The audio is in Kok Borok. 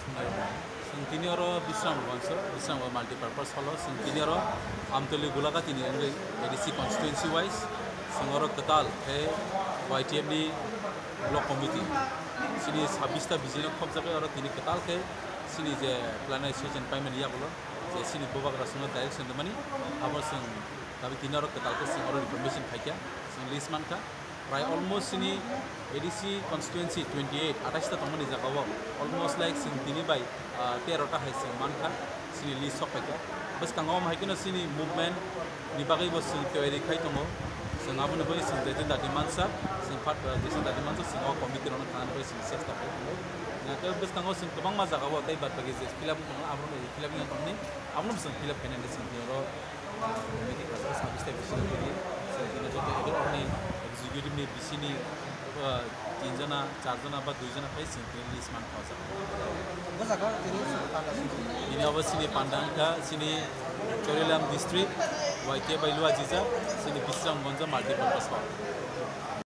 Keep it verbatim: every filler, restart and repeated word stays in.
Chwng tini oro Bisramganj, Bisramganj multipurpose hall o chwng tini oro Amtoli Gulaghati ni wngwi A D C constituency wise chwng oro kwtal khe Y T F ni block committee chini sabbish ta bijino khopjagwi oro tini kwtal khe chini je plenary session paimani yagulo je chini bubagra chwngno direction rwmani abo chwng dabi tini oro kwtal khe chwng oro information khaikha chwng list mankha. Prai almost chini A D C constituency twenty eight, atais ta tongmani jagao almost like chwng tini bai, ah, tero ta hai chwng mankha chini list sok paikha. Bwskango omo hai kheno chini movement ni bagwi bo chwng tiyari khai tongo. Chwng aboni bagwi chwng je dati mansa, chwng phat, ah, je dati mansa chwng o committee rokno thangna bagwi chwng chesta khai tongo. Hwnkhe bwskango chwng kwbangma jagao tei bad bagi je fill up wng tongo, abono fill up wng tongni, abono chwng fill up khainani chwng tini oro Committee khasao sabbish ta bisini tini, chwng tini joto adult ni executive ni bisini, uh, tin jona, char jona ba dui jona phai chwng tini list mankha o jaga. Bo jaga o tini chwng panda swijak. Tini obo chini panda wngkha chini Chorilam district, Y T F bai lua jijak, chini Bisramganj multipurpose hall.